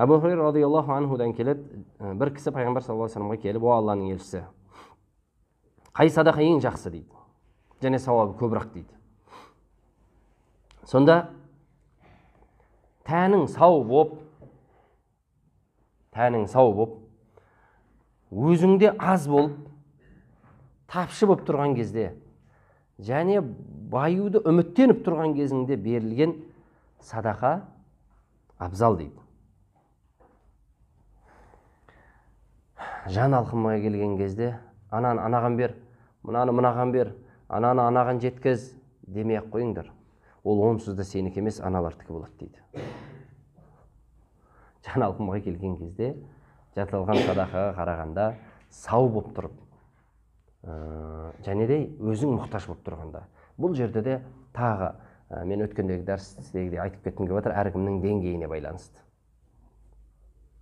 Әбу Хурайра радиаллаху анхудан келеді, бір кісі пайғамбар саллаллаху алейхи вассаламға келіп, о Алланың елшісі, қай садақа ең жақсы дейді, және сауабы көбірек дейді. Сонда тәнің сау боп, тәнің сау боп, өзіңде аз болып, тапшы болып тұрған кезде, және баюды үміттеніп тұрған кезіңде берілген садақа абзал дейді. Жан алқымға келген кезде ананы анаған бер, мынаны мынаған бер, ананы анаған жеткіз демей ақ қойыңдар. Ол онсыз да сенікі емес, аналардікі болады дейді. Жан алқымға келген кезде жатылған садақаға қарағанда сау болып тұрып, және де өзің мұқтаж болып тұрғанда. Бұл жерде де тағы мен өткендегі дәрістегідей айтып кеткім келіп жатыр, әркімнің деңгейіне байланысты.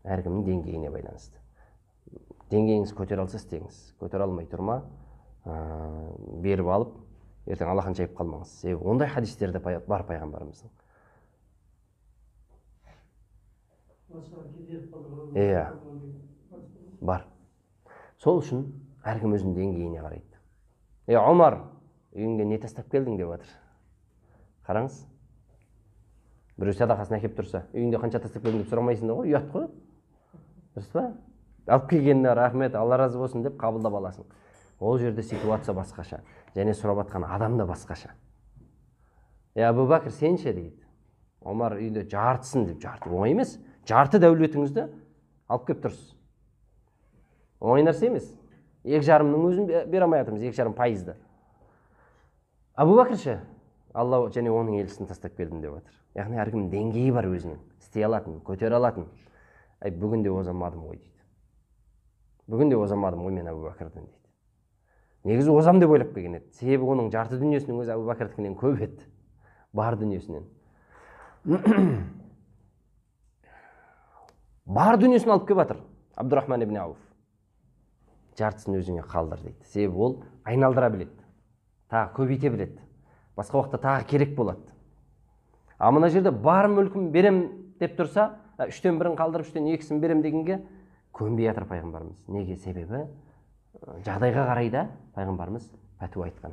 Әркімнің деңгейіне байланысты. Деңгейіңіз көтере алса істеңіз, көтере алмай тұрма, беріп алып, ертең алақан жайып қалмаңыз. Себебі ондай хадистер де бар пайғамбарымыздың. Иә, бар. Сол үшін әркім өзінің деңгейіне қарайды. Е, Омар, үйіңде не тастап келдің деп жатыр. Қараңыз. Біреу садақасын әкеліп тұрса, үйіңде қанша тастап келдің деп сұрамайсың да ғой, ұят қой. Дұрыс па? Алып келгеніне рахмет, Алла разы болсын деп қабылдап аласың. Ол жерде ситуация басқаша, және сұрап атқан адам да басқаша. Е, Әбу Бәкір, сен ше дейді. Омар үйде жартысын деп, жарты оңай емес, жарты дәулетіңізді алып келіп тұрсыз. Оңай нәрсе емес. 2,5-ның өзін бере алмай жатырмыз, 2,5%-ды. Әбу Бәкір ше, Алла және оның елшісін тастап келдім деп жатыр. Яғни әркімнің деңгейі бар өзінің, істей алатын, көтере алатын. Әй, бүгін де озамадым ғой дейді. Бүгін де озамадым ғой мен Әбу Бәкірден дейді. Негізі озам деп ойлап келген еді. Себебі оның жарты дүниесінің өзі Әбу Бәкірдікінен көп еді. Бар дүниесінен. Бар дүниесін алып келіп жатыр Абдурахман ибн Ауф. Жартысын өзіңе қалдыр дейді. Себебі ол айналдыра біледі. Тағы көбейте біледі. Басқа уақытта тағы керек болады. А мына жерде бар мүлкім берем деп тұрса, 1/3-ін қалдырып, 2/3-ін берем дегенге көнбей жатыр пайғамбарымыз. Неге? Себебі жағдайға қарай да пайғамбарымыз пәтуа айтқан.